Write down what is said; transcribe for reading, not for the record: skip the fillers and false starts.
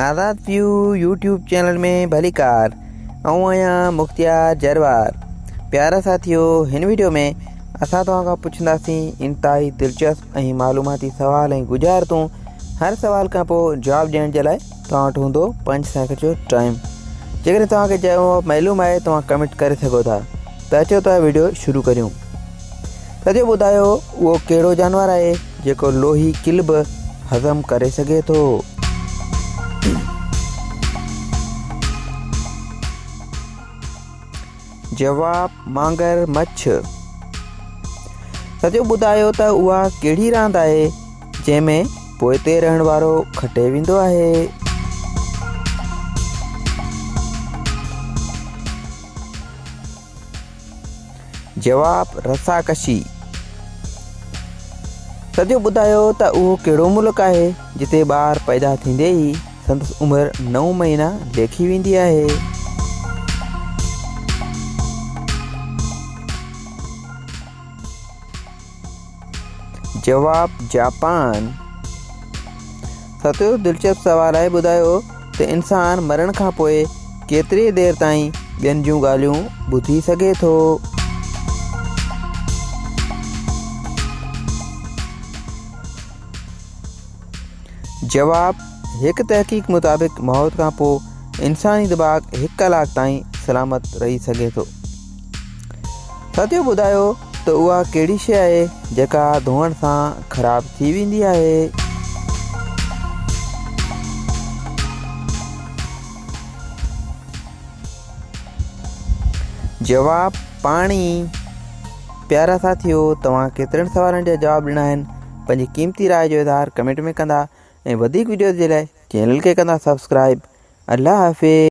آزاد ويو YouTube channel ۾ ڀليڪار آئون آهيان مختيار جروار پيارا ساٿيو هن ويڊيو ۾ اسان توهان کان پڇنداسين انتهائي دلچسپ ۽ معلوماتي سوال ۽ ڳجهارتون هر سوال کان پوء جواب ڏيڻ جي لاء توهان وٽ هوندو پنج سيڪنڊ جو ٽائيم جيڪڏهن توهان کي جواب معلوم آهي توهان ڪمينٽ ڪري سگهو ٿا ته اچو ته ويڊيو شروع ڪريون سڄو ٻڌايو اهو ڪهڙو جانور آهي جيڪو لوهي ڪل به هضم ڪري سگهي ٿو؟ جواب، مانگر مڇ. سڄو ٻڌايو ته اها ڪهڙي راند آهي جنهن ۾ پوئتي رهڻ وارو کٽي ويندو آهي؟ جواب، رساڪشي. سڄو ٻڌايو ته اهو ڪهڙو ملڪ آهي جتي ٻار پيدا ٿيندي ئي سندس عمر نو مهينا ليکي ويندي آهي؟ جواب، جاپان. ستيون دلچسپ سوال آهي ٻڌايو ته انسان مرڻ کان پوء ڪيتري دير تائين ٻين جون ڳالهيون ٻڌي سگهي ٿو؟ جواب، هڪ تحقيق مطابق موت کان پوء انساني دماغ هڪ ڪلاڪ تائين سلامت رهي سگهي ٿو. ساٿيو ٻڌايو ته اها ڪهڙي شيء آهي جيڪا ڌوئڻ سان خراب ٿي ويندي آهي؟ جواب، پاڻي. پيارا ساٿيو توهان ڪيترن سوالن جا جواب ڏنا آهن پنهنجي قيمتي راء جو اظهار ڪمينٽ ۾ ڪندا ۽ وڌيڪ وڊيوز جي لاء چينل کي ڪندا سبسڪرائب الله حافظ.